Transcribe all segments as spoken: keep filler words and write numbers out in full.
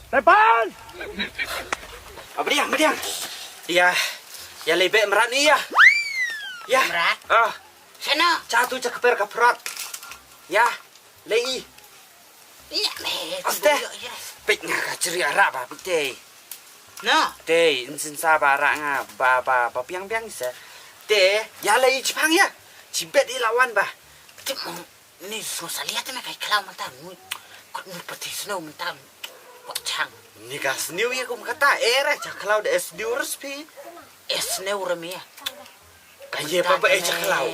Tepan! Abdiang, abdiang. Ïa, ïa lei beh mrad ni ïa. Ïa. Mrad? Ah. Seno? Cha tu cha kper ka prot. Ïa, lei i. Ïa, me. Aste. Pik nga ka chri ara ba pik te. No. Te, insin sa ba ara nga ba, ba, ba piang piang se. Te, ïa lei i chipang ïa. Chibet i lawan ba. Tip mo. Ni so salia te me kai khlaw mynta ngu. Kot ngu pati snow mynta. Wa chang. Ni ka snew ye kum kata era cha khlaw de snew respi. Snew remia. Ka ye pa ba e cha khlaw.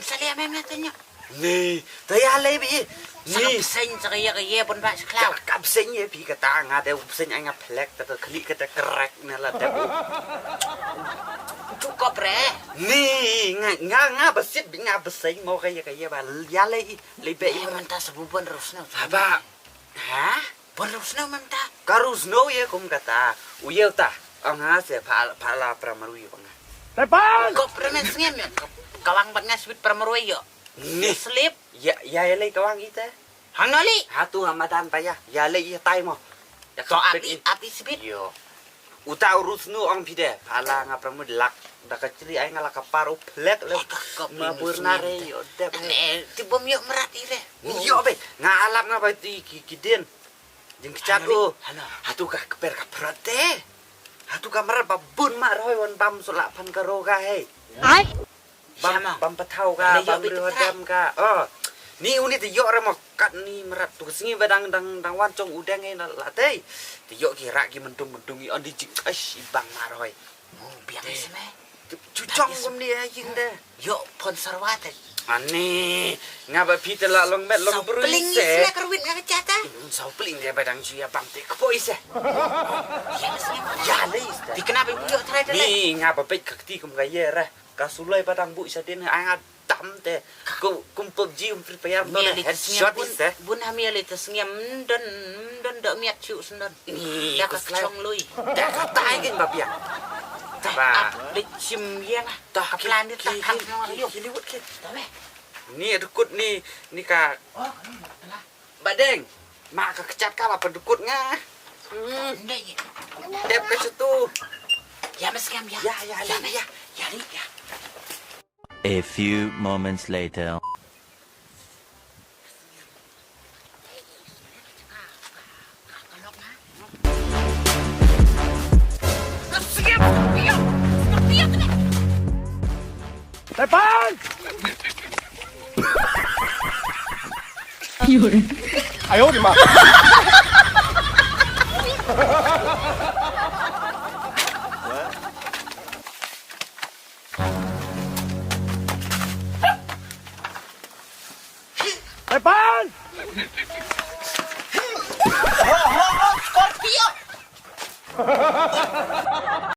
Salia me me tanya. Ni, ta ya lei bi. Ni. Seng seng ka ye ka ye pun ba cha khlaw. Ka seng ye pi kata nga de seng ai nga plek ta khli kata krek ne la de. Cukup re. Ni nga nga nga besit nga beseng mo kaya kaya ba ya lei lei be. Manta sebubun rusno. Haba. Ha? Bun rusno manta. Ka rusno ye kum kata. Uye uta. Ong ha se pala pala pramru ye banga. Tepan. Kop remen sngem ya. Kawang bat ngas bit pramru yo. Ni. Slip. Ya ya lei kawang ite. Hang noli. Hatu hamadan paya. Ya lei ya tai mo. Ya ko api api sibit. Yo. Uta urus nu ong pide pala nga pramud lak da ka chri ai nga la ka paru plek le. Ma bur na re yo dep he. Ti bom yo mrat ire. Yo be nga alap nga ba ti ki kiden. Jing kechat u. Hatu ka keper ka prat te. Hatu ka mrat ba bun ma roi wan bam sulak pan ka roga he. Ai. Bam bam pathaw ka bam riwa dam ka. Oh. Ni uni te yok remo kat ni merat tu sngi ba dang dang dang wan chong udang e na latei. Te yok ki rak ki mendung mendung i on di jing ai si bang maroi. Oh biang se me. Chuchong kum ni ai jing de. Yok pon sarwa te. Ani nga ba phi te la long met long brui se. Pling se ka ruit nga ka chata. Sau pling de ba dang chu ya bam te kpoi se. Ya le. Ti kenapa yok trai de. Ni nga ba pek ka kti kum ka ye re. Ka suloi ba dang bu sa din ai nga tam te. Ku kum PUBG um Free Fire to ne headshot is te. Bun ha mia le te sngem don don do miat chu sendon. Ni da ka chong lui. Da ka tai gen ba pia. Ba le chim ye nga. Ka plan ni ta kan yo. Ni dukut ni ni ka. Badeng, ma ka kechat ka la pendukut nga. Hmm. Dep ka situ. Ya mas kam ya. Ya ya ya ya. Ya ni ya. A few moments later. Tepan! 哎呦我的妈！ Tepan! Scorpio!